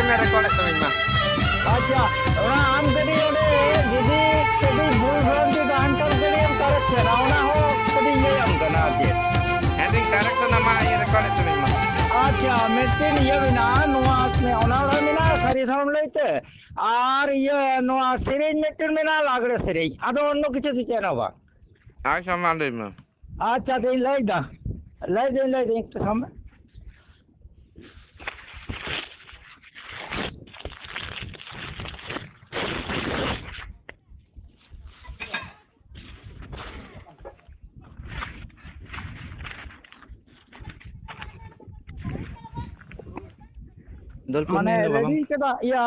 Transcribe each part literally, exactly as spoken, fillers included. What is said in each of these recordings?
ᱢᱮ, ᱨᱮᱠᱚᱨᱰᱮᱫ ᱛᱟᱹᱵᱤᱱ ᱢᱟ᱾ ᱟᱪᱪᱷᱟ, ᱚᱱᱟ ᱟᱢ ᱠᱟᱹᱴᱤᱡ ᱚᱸᱰᱮ ᱡᱩᱫᱤ ᱠᱟᱹᱴᱤᱡ ᱵᱷᱩᱞ ᱵᱷᱨᱟᱱᱛᱤ ᱛᱟᱦᱮᱱ ᱠᱷᱟᱱ ᱠᱟᱹᱴᱤᱡ ᱮᱢ ᱠᱟᱨᱮᱠᱴ ᱠᱮᱭᱟ, ᱚᱱᱟ ᱦᱚᱸ ᱠᱟᱹᱴᱤᱡ ᱞᱟᱹᱭᱟᱢ ᱠᱟᱱᱟ ᱟᱨ ᱪᱮᱫ᱾ ᱦᱮᱸ, ᱫᱤᱧ ᱠᱟᱨᱮᱠᱴ ᱚᱱᱟ ᱢᱟ, ᱤᱭᱟᱹ, ᱨᱮᱠᱚᱨᱰᱮᱫ ᱛᱟᱹᱵᱤᱱ ᱢᱟ᱾ ᱟᱪᱪᱷᱟ, ᱢᱤᱫᱴᱮᱱ ᱤᱭᱟᱹ ᱢᱮᱱᱟᱜᱼᱟ, ᱱᱚᱣᱟ ᱚᱱᱚᱬᱦᱮ ᱢᱮᱱᱟᱜᱼᱟ ᱥᱟᱹᱨᱤ ᱫᱷᱚᱨᱚᱢ ᱞᱟᱹᱭᱛᱮ, ᱟᱨ ᱤᱭᱟᱹ ᱱᱚᱣᱟ ᱥᱮᱨᱮᱧ ᱢᱤᱫᱴᱮᱱ ᱢᱮᱱᱟᱜᱼᱟ ᱞᱟᱜᱽᱲᱮ ᱥᱮᱨᱮᱧ, ᱟᱫᱚ ᱚᱱᱱᱚ ᱠᱤᱪᱷᱩ ᱫᱚ ᱪᱮᱫ ᱦᱚᱸ ᱵᱟᱝ᱾ ᱟᱪᱪᱷᱟ, ᱢᱟ ᱞᱟᱹᱭ ᱢᱮ᱾ ᱟᱪᱪᱷᱟ, ᱫᱟᱹᱧ ᱞᱟᱹᱭᱫᱟ, ᱞᱟᱹᱭᱫᱟᱹᱧ, ᱞᱟᱹᱭᱫᱟᱹᱧ, ᱮᱠᱴᱩ ᱥᱟᱢ-, ᱫᱚᱞᱯᱩᱨ ᱢᱟᱱᱮ ᱱᱤᱭᱟᱹ ᱫᱚ ᱵᱟᱵᱟ᱾ ᱨᱮᱰᱤ ᱠᱟᱫᱟ, ᱤᱭᱟᱹ,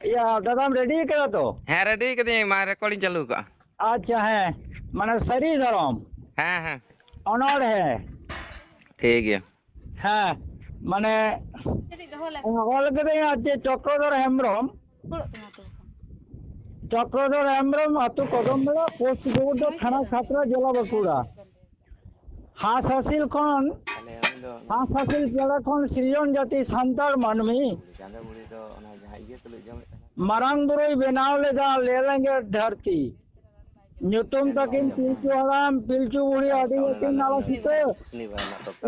ᱤᱭᱟᱹ, ᱫᱟᱫᱟᱢ ᱨᱮᱰᱤ ᱠᱟᱫᱟ ᱛᱚ? ᱦᱮᱸ, ᱨᱮᱰᱤ ᱠᱟᱹᱫᱟᱹᱧ, ᱢᱟ ᱨᱮᱠᱚᱨᱰᱤᱧ ᱪᱟᱹᱞᱩ ᱠᱟᱜᱼᱟ᱾ ᱟᱪᱪᱷᱟ, ᱦᱮᱸ, ᱢᱟᱱᱮ ᱥᱟᱹᱨᱤ ᱫᱷᱚᱨᱚᱢ᱾ ᱦᱮᱸ, ᱦᱮᱸ᱾ ᱚᱱᱚᱬᱦᱮ᱾ ᱴᱷᱤᱠ ᱜᱮᱭᱟ᱾ ᱦᱮᱸ, ᱢᱟᱱᱮ ᱚᱞ ᱠᱟᱹᱫᱟᱹᱧ ᱟᱨ ᱪᱮᱫ, ᱪᱚᱠᱨᱚᱫᱷᱚᱨ ᱦᱮᱢᱵᱨᱚᱢ᱾ ᱪᱚᱠᱨᱚᱫᱷᱚᱨ ᱦᱮᱢᱵᱨᱚᱢ, ᱟᱹᱛᱩ ᱠᱚᱫᱚᱢᱵᱮᱲᱟ, ᱯᱳᱥᱴ ᱜᱳᱵᱤᱱᱫᱚ, ᱛᱷᱟᱱᱟ ᱠᱷᱟᱛᱲᱟ, ᱡᱮᱞᱟ ᱵᱟᱸᱠᱩᱲᱟ᱾ ᱦᱟᱸᱥᱼᱦᱟᱸᱥᱤᱞ ᱠᱷᱚᱱ, ᱦᱟᱸᱥᱼᱦᱟᱸᱥᱤᱞ ᱪᱮᱬᱮ ᱠᱷᱚᱱ ᱥᱤᱨᱡᱚᱱ ᱡᱟᱹᱛᱤ ᱥᱟᱱᱛᱟᱲ ᱢᱟᱹᱱᱢᱤ᱾ ᱢᱟᱨᱟᱝ ᱵᱩᱨᱩᱭ ᱵᱮᱱᱟᱣ ᱞᱮᱫᱟ ᱞᱮᱞᱮᱸᱜᱮ ᱫᱷᱟᱹᱨᱛᱤ᱾ ᱧᱩᱛᱩᱢ ᱛᱟᱹᱠᱤᱱ ᱯᱤᱞᱪᱩ ᱦᱟᱲᱟᱢ, ᱯᱤᱞᱪᱩ ᱵᱩᱲᱦᱤ ᱟᱹᱰᱤ ᱜᱮᱠᱤᱱ ᱟᱞᱚᱥᱤᱛᱟᱹ᱾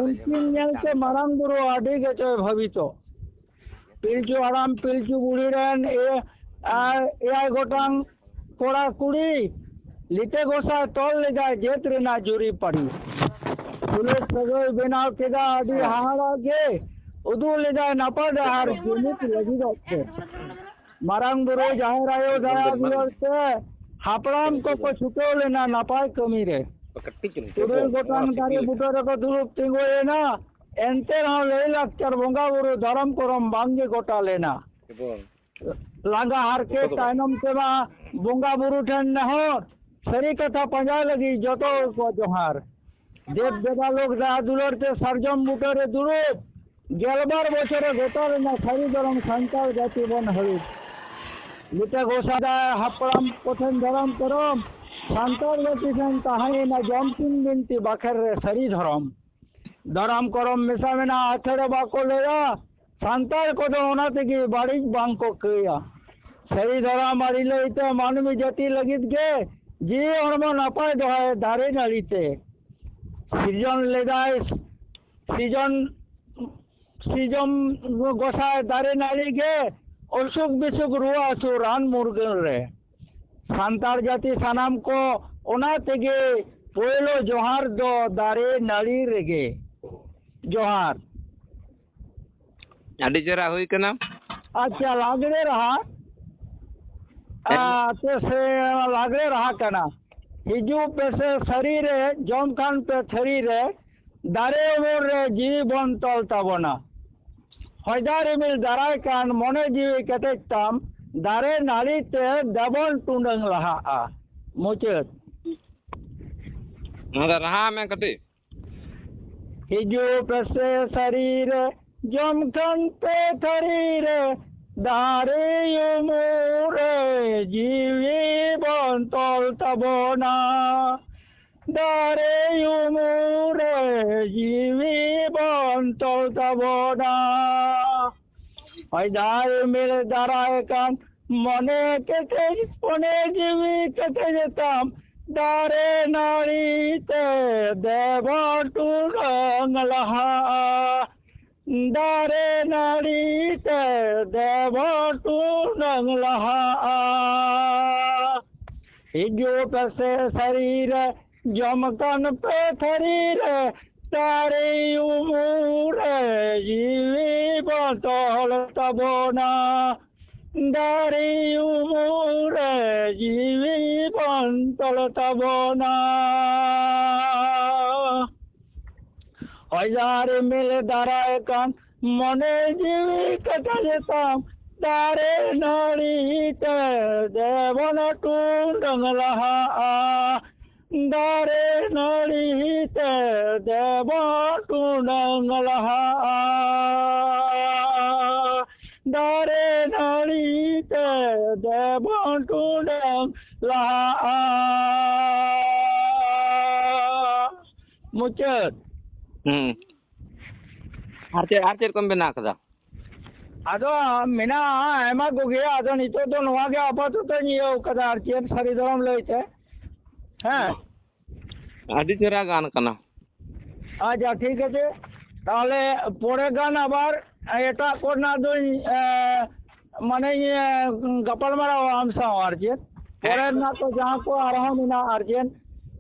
ᱩᱱᱠᱤᱱ ᱧᱮᱞᱛᱮ ᱢᱟᱨᱟᱝ ᱵᱩᱨᱩ ᱟᱹᱰᱤ ᱜᱮᱪᱚᱭ ᱵᱷᱟᱹᱵᱤᱛᱚ᱾ ᱯᱤᱞᱪᱩ ᱦᱟᱲᱟᱢ, ᱯᱤᱞᱪᱩ ᱵᱩᱲᱦᱤ ᱨᱮᱱ ᱮ-, ᱟᱨ ᱮᱭᱟᱭ ᱜᱚᱴᱟᱝ ᱠᱚᱲᱟ ᱠᱩᱲᱤ ᱞᱤᱴᱟᱹ ᱜᱚᱸᱥᱟᱭ ᱛᱚᱞ ᱞᱮᱫᱟᱭ ᱡᱟᱹᱛ ᱨᱮᱱᱟᱜ ᱡᱩᱨᱤ ᱯᱟᱹᱨᱤ᱾ ᱥᱩᱞᱩᱠ ᱥᱟᱹᱜᱟᱹᱭ ᱵᱮᱱᱟᱣ ᱠᱮᱫᱟ ᱟᱹᱰᱤ ᱦᱟᱦᱟᱲᱟ ᱜᱮ, ᱩᱫᱩᱜ ᱞᱮᱫᱟᱭ ᱱᱟᱯᱟᱭ ᱰᱟᱦᱟᱨ ᱡᱩᱢᱤᱫ ᱞᱟᱹᱜᱤᱫᱚᱜ ᱛᱮ᱾ ᱢᱟᱨᱟᱝ ᱵᱩᱨᱩ ᱡᱟᱦᱮᱨ ᱟᱭᱳ ᱫᱟᱭᱟ ᱫᱩᱞᱟᱹᱲ ᱛᱮ ᱦᱟᱯᱲᱟᱢ ᱠᱚᱠᱚ ᱪᱷᱩᱴᱟᱹᱣ ᱞᱮᱱᱟ ᱱᱟᱯᱟᱭ ᱠᱟᱹᱢᱤ ᱨᱮ᱾ ᱛᱩᱨᱩᱭ ᱜᱚᱴᱟᱝ ᱫᱟᱨᱮ ᱵᱩᱴᱟᱹ ᱨᱮᱠᱚ ᱫᱩᱲᱩᱵ ᱛᱤᱸᱜᱩᱭᱮᱱᱟ, ᱮᱱᱛᱮ ᱨᱮᱦᱚᱸ ᱞᱟᱹᱭ ᱞᱟᱠᱪᱟᱨ ᱵᱚᱸᱜᱟ ᱵᱩᱨᱩ ᱫᱷᱚᱨᱚᱢ ᱠᱚᱨᱚᱢ ᱵᱟᱝᱜᱮ ᱜᱚᱴᱟ ᱞᱮᱱᱟ᱾ ᱞᱟᱸᱜᱟ ᱦᱟᱨᱠᱮᱛ ᱛᱟᱭᱱᱚᱢ ᱛᱮᱢᱟ ᱵᱚᱸᱜᱟ ᱵᱩᱨᱩ ᱴᱷᱮᱱ ᱱᱮᱦᱚᱨ, ᱥᱟᱹᱨᱤ ᱠᱟᱛᱷᱟ ᱯᱟᱸᱡᱟᱭ ᱞᱟᱹᱜᱤᱫ ᱡᱚᱛᱚ ᱠᱚ ᱡᱚᱦᱟᱨ᱾ ᱫᱮᱵ ᱫᱮᱵᱟ ᱞᱳᱠ ᱫᱟᱭᱟ ᱫᱩᱞᱟᱹᱲ ᱛᱮ ᱥᱟᱨᱡᱚᱢ ᱵᱩᱴᱟᱹ ᱨᱮ ᱫᱩᱲᱩᱵ, ᱜᱮᱞᱵᱟᱨ ᱵᱚᱪᱷᱚᱨᱮ ᱜᱚᱴᱟ ᱞᱮᱱᱟ ᱥᱟᱹᱨᱤ ᱫᱷᱚᱨᱚᱢ ᱥᱟᱱᱛᱟᱲ ᱡᱟᱹᱛᱤ ᱵᱚᱱ ᱦᱟᱹᱨᱩᱵ᱾ ᱞᱤᱴᱟᱹ ᱜᱚᱸᱥᱟᱭ ᱦᱟᱯᱲᱟᱢ ᱠᱚᱴᱷᱮᱱ ᱫᱷᱚᱨᱚᱢ ᱠᱚᱨᱚᱢ, ᱥᱟᱱᱛᱟᱲ ᱡᱟᱹᱛᱤ ᱴᱷᱮᱱ ᱛᱟᱦᱮᱸᱭᱮᱱᱟ ᱡᱚᱢᱥᱤᱢ ᱵᱤᱱᱛᱤ ᱵᱟᱠᱷᱮᱲ ᱨᱮ ᱥᱟᱹᱨᱤ ᱫᱷᱚᱨᱚᱢ᱾ ᱫᱷᱚᱨᱚᱢ ᱠᱚᱨᱚᱢ ᱢᱮᱥᱟ ᱢᱮᱱᱟᱜᱼᱟ ᱟᱹᱛᱷᱟᱹᱲᱟ ᱵᱟᱠᱚ ᱞᱟᱹᱭᱟ, ᱥᱟᱱᱛᱟᱲ ᱠᱚᱫᱚ ᱚᱱᱟ ᱛᱮᱜᱮ ᱵᱟᱹᱲᱤᱡ ᱵᱟᱝ ᱠᱚ ᱠᱟᱹᱭᱟ᱾ ᱥᱟᱹᱨᱤ ᱫᱷᱚᱨᱚᱢ ᱟᱹᱨᱤ ᱞᱟᱹᱭᱛᱮ ᱢᱟᱹᱱᱢᱤ ᱡᱟᱹᱛᱤ ᱞᱟᱹᱜᱤᱫ ᱜᱮ ᱡᱤᱣᱤ ᱦᱚᱲᱢᱚ ᱱᱟᱯᱟᱭ ᱫᱚᱦᱚᱭ ᱫᱟᱨᱮ ᱱᱟᱹᱲᱤ ᱛᱮ᱾ ᱥᱤᱨᱡᱚᱱ ᱞᱮᱫᱟᱭ, ᱥᱤᱨᱡᱚᱱ, ᱥᱤᱨᱡᱚᱱ ᱜᱚᱸᱥᱟᱭ ᱫᱟᱨᱮ ᱱᱟᱹᱲᱤ ᱜᱮ ᱚᱥᱩᱠ ᱵᱤᱥᱩᱠ ᱨᱩᱣᱟᱹ ᱦᱟᱹᱥᱩ ᱨᱟᱱ ᱢᱩᱨᱜᱟᱹᱱ ᱨᱮ᱾ ᱥᱟᱱᱛᱟᱲ ᱡᱟᱹᱛᱤ ᱥᱟᱱᱟᱢ ᱠᱚ ᱚᱱᱟ ᱛᱮᱜᱮ ᱯᱳᱭᱞᱳ ᱡᱚᱦᱟᱨ ᱫᱚ ᱫᱟᱨᱮ ᱱᱟᱹᱲᱤ ᱨᱮᱜᱮ᱾ ᱡᱚᱦᱟᱨ᱾ ᱟᱹᱰᱤ ᱪᱮᱦᱨᱟ ᱦᱩᱭ ᱠᱟᱱᱟ᱾ ᱟᱪᱪᱷᱟ, ᱞᱟᱜᱽᱲᱮ ᱨᱟᱦᱟ᱾ ᱦᱮᱸ᱾ ᱟᱪᱪᱷᱟ, ᱥᱮ ᱞᱟᱜᱽᱲᱮ ᱨᱟᱦᱟ ᱠᱟᱱᱟ᱾ ᱦᱤᱡᱩᱜ ᱯᱮᱥᱮ ᱥᱟᱹᱨᱤ ᱨᱮ, ᱡᱚᱢ ᱠᱷᱟᱱ ᱯᱮ ᱛᱷᱟᱹᱨᱤ ᱨᱮ, ᱫᱟᱨᱮ ᱩᱢᱩᱞ ᱨᱮ ᱡᱤᱣᱤ ᱵᱚᱱ ᱛᱚᱞ ᱛᱟᱵᱚᱱᱟ᱾ ᱦᱚᱭ ᱫᱟᱜ ᱨᱤᱢᱤᱞ ᱫᱟᱨᱟᱭ ᱠᱟᱱ, ᱢᱚᱱᱮ ᱡᱤᱣᱤ ᱠᱮᱴᱮᱡ ᱛᱟᱢ, ᱫᱟᱨᱮ ᱱᱟᱹᱲᱤ ᱛᱮ ᱫᱮᱵᱚᱱ ᱴᱩᱰᱟᱹᱝ ᱞᱟᱦᱟᱜᱼᱟ᱾ ᱢᱩᱪᱟᱹᱫ᱾ ᱱᱚᱣᱟ ᱫᱚ ᱨᱟᱦᱟ ᱢᱮ ᱠᱟᱹᱴᱤᱡ᱾ ᱦᱤᱡᱩᱜ ᱯᱮᱥᱮ ᱥᱟᱹᱨᱤ ᱨᱮ, ᱡᱚᱢ ᱠᱷᱟᱱ ᱯᱮ ᱛᱷᱟᱹᱨᱤ ᱨᱮ, ᱫᱟᱨᱮ ᱩᱢᱩᱞ ᱨᱮ ᱡᱤᱣᱤ ᱵᱚᱱ ᱛᱚᱞ ᱛᱟᱵᱚᱱᱟ᱾ ᱫᱟᱨᱮ ᱩᱢᱩᱞ ᱨᱮ ᱡᱤᱣᱤ ᱵᱚᱱ ᱛᱚᱞ ᱛᱟᱵᱚᱱᱟ᱾ ᱦᱚᱭ ᱫᱟᱜ ᱨᱤᱢᱤᱞ ᱫᱟᱨᱟᱭ ᱠᱟᱱ, ᱢᱚᱱᱮ ᱠᱮᱴᱮᱡ, ᱢᱚᱱᱮ ᱡᱤᱣᱤ ᱠᱮᱴᱮᱡ ᱛᱟᱢ, ᱫᱟᱨᱮ ᱱᱟᱹᱲᱤ ᱛᱮ ᱫᱮᱵᱚᱱ ᱴᱩᱰᱟᱹᱝ ᱞᱟᱦᱟᱜᱼᱟ᱾ ᱫᱟᱨᱮ ᱱᱟᱹᱲᱤ ᱛᱮ ᱫᱮᱵᱚᱱ ᱴᱩᱰᱟᱹᱝ ᱞᱟᱦᱟᱜᱼᱟ᱾ ᱦᱤᱡᱩᱜ ᱯᱮᱥᱮ ᱥᱟᱹᱨᱤ ᱨᱮ, ᱡᱚᱢ ᱠᱟᱱ ᱯᱮ ᱛᱷᱟᱹᱨᱤ ᱨᱮ, ᱫᱟᱨᱮ ᱩᱢᱩᱞ ᱨᱮ ᱡᱤᱣᱤ ᱵᱚᱱ ᱛᱚᱞ ᱛᱟᱵᱚᱱᱟ᱾ ᱫᱟᱨᱮ ᱩᱢᱩᱞ ᱨᱮ ᱡᱤᱣᱤ ᱵᱚᱱ ᱛᱚᱞ ᱛᱟᱵᱚᱱᱟ᱾ ᱦᱚᱭ ᱫᱟᱜ ᱨᱤᱢᱤᱞ ᱫᱟᱨᱟᱭ ᱠᱟᱱ, ᱢᱚᱱᱮ ᱡᱤᱣᱤ ᱠᱮᱴᱮᱡ ᱛᱟᱢ, ᱫᱟᱨᱮ ᱱᱟᱹᱲᱤ ᱛᱮ ᱫᱮᱵᱚᱱ ᱴᱩᱰᱟᱹᱝ ᱞᱟᱦᱟᱜᱼᱟ᱾ ᱫᱟᱨᱮ ᱱᱟᱹᱲᱤ ᱛᱮ ᱫᱮᱵᱚᱱ ᱴᱩᱰᱟᱹᱝ ᱞᱟᱦᱟᱜᱼᱟ᱾ ᱫᱟᱨᱮ ᱱᱟᱹᱲᱤ ᱛᱮ ᱫᱮᱵᱚᱱ ᱴᱩᱰᱟᱹᱝ ᱞᱟᱦᱟᱜᱼᱟ᱾ ᱢᱩᱪᱟᱹᱫ᱾ ᱦᱩᱸ᱾ ᱟᱨ ᱪᱮᱫ, ᱟᱨ ᱪᱮᱫ ᱠᱚᱢ ᱵᱮᱱᱟᱣ ᱠᱟᱫᱟ? ᱟᱫᱚ ᱢᱮᱱᱟᱜᱼᱟ ᱟᱭᱢᱟ ᱠᱚᱜᱮ, ᱟᱫᱚ ᱱᱤᱛᱚᱜ ᱫᱚ ᱱᱚᱣᱟ ᱜᱮ ᱟᱯᱟᱛᱚᱛᱚᱧ ᱤᱭᱟᱹᱣ ᱠᱟᱫᱟ, ᱟᱨ ᱪᱮᱫ ᱥᱟᱹᱨᱤ ᱫᱷᱚᱨᱚᱢ ᱞᱟᱹᱭᱛᱮ᱾ ᱦᱮᱸ᱾ ᱟᱹᱰᱤ ᱪᱮᱦᱨᱟ ᱜᱟᱱ ᱠᱟᱱᱟ᱾ ᱟᱪᱪᱷᱟ, ᱴᱷᱤᱠ ᱟᱪᱷᱮ, ᱛᱟᱦᱚᱞᱮ ᱯᱚᱨᱮ ᱜᱟᱱ ᱟᱵᱟᱨ ᱮᱴᱟᱜ ᱠᱚᱨᱮᱱᱟᱜ ᱫᱚᱧ, ᱮ, ᱢᱟᱱᱮᱧ, ᱮ, ᱜᱟᱯᱟᱞ ᱢᱟᱨᱟᱣᱟ ᱟᱢ ᱥᱟᱶ, ᱟᱨ ᱪᱮᱫ᱾ ᱯᱚᱨᱮ ᱨᱮᱱᱟᱜ ᱠᱚ ᱡᱟᱦᱟᱸ ᱠᱚ ᱟᱨᱦᱚᱸ ᱢᱮᱱᱟᱜᱼᱟ, ᱟᱨ ᱪᱮᱫ,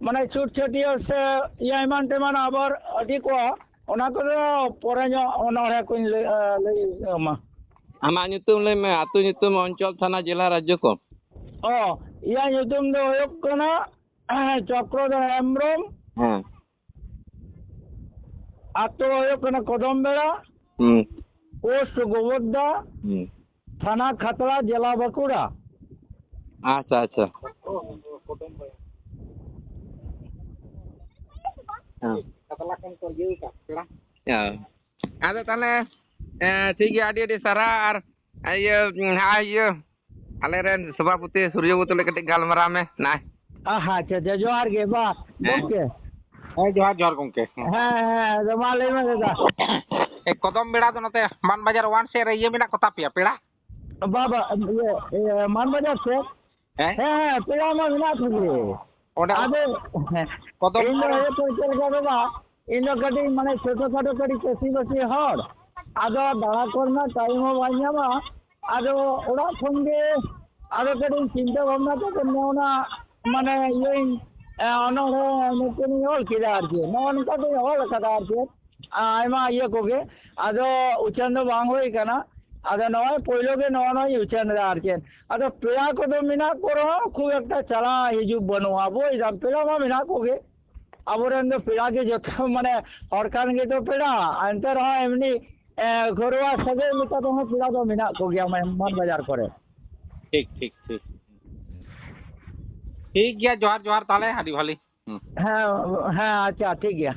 ᱢᱟᱱᱮ ᱪᱷᱩᱴ ᱪᱷᱟᱹᱴᱭᱟᱹᱨ ᱥᱮ ᱤᱭᱟᱹ ᱮᱢᱟᱱ ᱛᱮᱢᱟᱱ ᱟᱵᱟᱨ ᱟᱹᱰᱤ ᱠᱚ, ᱚᱱᱟ ᱠᱚᱫᱚ ᱯᱚᱨᱮ ᱧᱚᱜ ᱚᱱᱚᱬᱦᱮ ᱠᱚᱧ ᱞᱟᱹᱭ, ᱮ, ᱞᱟᱹᱭ ᱟᱢᱟ᱾ ᱟᱢᱟᱜ ᱧᱩᱛᱩᱢ ᱞᱟᱹᱭ ᱢᱮ, ᱟᱹᱛᱩ ᱧᱩᱛᱩᱢ, ᱚᱧᱪᱚᱞ, ᱛᱷᱟᱱᱟ, ᱡᱮᱞᱟ, ᱨᱟᱡᱽᱡᱚ ᱠᱚ᱾ ᱚ, ᱤᱧᱟᱹᱜ ᱧᱩᱛᱩᱢ ᱫᱚ ᱦᱩᱭᱩᱜ ᱠᱟᱱᱟ ᱪᱚᱠᱨᱚᱫᱷᱚᱨ ᱦᱮᱢᱵᱨᱚᱢ᱾ ᱦᱮᱸ᱾ ᱟᱹᱛᱩ ᱦᱩᱭᱩᱜ ᱠᱟᱱᱟ ᱠᱚᱫᱚᱢᱵᱮᱲᱟ, ᱦᱩᱸ᱾ ᱯᱳᱥᱴ ᱜᱳᱵᱚᱨᱫᱟ, ᱦᱩᱸ᱾ ᱛᱷᱟᱱᱟ ᱠᱷᱟᱛᱲᱟ, ᱡᱮᱞᱟ ᱵᱟᱸᱠᱩᱲᱟ᱾ ᱟᱪᱪᱷᱟ, ᱟᱪᱪᱷᱟ᱾ ᱦᱮᱸ᱾ ᱦᱮᱸ᱾ ᱟᱫᱚ ᱛᱟᱦᱚᱞᱮ, ᱮᱸ, ᱴᱷᱤᱠ ᱜᱮᱭᱟ, ᱟᱹᱰᱤ ᱟᱹᱰᱤ ᱥᱟᱨᱦᱟᱣ᱾ ᱟᱨ ᱤᱭᱟᱹ, ᱦᱮᱸ, ᱤᱭᱟᱹ, ᱟᱞᱮᱨᱮᱱ ᱥᱚᱵᱷᱟᱯᱚᱛᱤ ᱥᱩᱨᱡᱚ ᱵᱟᱹᱵᱩ ᱛᱩᱞᱩᱡ ᱠᱟᱹᱴᱤᱡ ᱜᱟᱞᱢᱟᱨᱟᱣ ᱢᱮ, ᱱᱟᱭ᱾ ᱟᱦᱟ, ᱟᱪᱪᱷᱟ, ᱟᱪᱪᱷᱟ, ᱡᱚᱦᱟᱨ ᱜᱮ, ᱵᱟ, ᱦᱮᱸ᱾ ᱜᱚᱢᱠᱮ᱾ ᱦᱮᱸ, ᱡᱚᱦᱟᱨ, ᱡᱚᱦᱟᱨ ᱜᱚᱢᱠᱮ᱾ ᱦᱮᱸ᱾ ᱦᱮᱸ, ᱦᱮᱸ, ᱟᱫᱚ ᱢᱟ ᱞᱟᱹᱭ ᱢᱮ ᱫᱟᱫᱟ᱾ ᱮ, ᱠᱚᱫᱚᱢ ᱵᱮᱲᱟ ᱫᱚ ᱱᱚᱛᱮ ᱢᱟᱱ ᱵᱟᱡᱟᱨ ᱚᱣᱟᱱ ᱥᱮᱫ ᱨᱮ ᱤᱭᱟᱹ ᱢᱮᱱᱟᱜ ᱠᱚ ᱛᱟᱯᱮᱭᱟ ᱯᱮᱲᱟ? ᱵᱟ, ᱵᱟ, ᱤᱭᱟᱹ, ᱤᱭᱟᱹ, ᱢᱟᱱ ᱵᱟᱡᱟᱨ ᱥᱮᱫ? ᱦᱮᱸ? ᱦᱮᱸ, ᱦᱮᱸ, ᱯᱮᱲᱟ ᱢᱟ ᱢᱮᱱᱟᱜ ᱠᱚᱜᱮ᱾ ᱚᱸᱰᱮ ᱟᱫᱚ, ᱦᱮᱸ, ᱠᱚᱫᱚᱢ ᱤᱧ ᱫᱚ ᱵᱮᱲᱟ? ᱤᱭᱟᱹ ᱠᱚ ᱪᱮᱫ ᱞᱮᱠᱟ ᱫᱚ ᱵᱟᱝ, ᱤᱧ ᱫᱚ ᱠᱟᱹᱴᱤᱡ ᱢᱟᱱᱮ ᱪᱷᱳᱴᱳ ᱠᱷᱟᱴᱳ ᱠᱟᱹᱴᱤᱡ ᱪᱟᱹᱥᱤ ᱵᱟᱹᱥᱤ ᱦᱚᱲ, ᱟᱫᱚ ᱫᱟᱬᱟ ᱠᱚᱨᱮᱱᱟᱜ ᱴᱟᱭᱤᱢ ᱦᱚᱸ ᱵᱟᱝ ᱧᱟᱢᱟ᱾ ᱟᱫᱚ ᱚᱲᱟᱜ ᱠᱷᱚᱱ ᱜᱮ ᱟᱫᱚ ᱠᱟᱹᱴᱤᱡ ᱤᱧ ᱪᱤᱱᱛᱟᱹ ᱵᱷᱟᱵᱽᱱᱟ ᱠᱟᱛᱮ ᱱᱚᱜᱼᱚ ᱱᱟ ᱢᱟᱱᱮ ᱤᱭᱟᱹᱧ, ᱮ, ᱚᱱᱚᱬᱦᱮ ᱢᱤᱫᱴᱮᱱ ᱤᱧ ᱚᱞ ᱠᱮᱫᱟ ᱟᱨᱠᱤ᱾ ᱱᱚᱜᱼᱚ ᱱᱚᱝᱠᱟ ᱛᱤᱧ ᱚᱞ ᱠᱟᱫᱟ ᱟᱨᱠᱤ, ᱟᱭᱢᱟ ᱤᱭᱟᱹ ᱠᱚᱜᱮ, ᱟᱫᱚ ᱩᱪᱷᱟᱹᱱ ᱫᱚ ᱵᱟᱝ ᱦᱩᱭ ᱠᱟᱱᱟ᱾ ᱟᱫᱚ ᱱᱚᱜᱼᱚᱭ ᱯᱳᱭᱞᱳ ᱜᱮ ᱱᱚᱜᱼᱚ ᱱᱚᱣᱟᱧ ᱩᱪᱷᱟᱹᱱ ᱮᱫᱟ ᱟᱨ ᱪᱮᱫ᱾ ᱟᱫᱚ ᱯᱮᱲᱟ ᱠᱚᱫᱚ ᱢᱮᱱᱟᱜ ᱠᱚ ᱨᱮᱦᱚᱸ ᱠᱷᱩᱵ ᱮᱠᱴᱟ ᱪᱟᱞᱟᱜ ᱦᱤᱡᱩᱜ ᱵᱟᱹᱱᱩᱜᱼᱟ, ᱵᱩᱡᱽ ᱫᱟᱢ, ᱯᱮᱲᱟ ᱢᱟ ᱢᱮᱱᱟᱜ ᱠᱚᱜᱮ᱾ ᱟᱵᱚᱨᱮᱱ ᱫᱚ ᱯᱮᱲᱟ ᱜᱮ ᱡᱚᱛᱚ, ᱢᱟᱱᱮ ᱦᱚᱲ ᱠᱟᱱ ᱜᱮᱛᱚ ᱯᱮᱲᱟ, ᱮᱱᱛᱮ ᱨᱮᱦᱚᱸ ᱮᱢᱱᱤ, ᱮ, ᱜᱷᱚᱨᱚᱣᱟ ᱥᱟᱹᱜᱟᱹᱭ ᱞᱮᱠᱟ ᱛᱮᱦᱚᱸ ᱯᱮᱲᱟ ᱫᱚ ᱢᱮᱱᱟᱜ ᱠᱚᱜᱮᱭᱟ ᱢᱟᱱ ᱵᱟᱡᱟᱨ ᱠᱚᱨᱮ᱾ ᱴᱷᱤᱠ, ᱴᱷᱤᱠ, ᱴᱷᱤᱠ᱾ ᱴᱷᱤᱠ ᱜᱮᱭᱟ, ᱡᱚᱦᱟᱨ, ᱡᱚᱦᱟᱨ, ᱛᱟᱦᱚᱞᱮ ᱟᱹᱰᱤ ᱵᱷᱟᱹᱞᱤ᱾ ᱦᱩᱸ᱾ ᱦᱮᱸ, ᱦᱮᱸ, ᱟᱪᱪᱷᱟ, ᱴᱷᱤᱠ ᱜᱮᱭᱟ᱾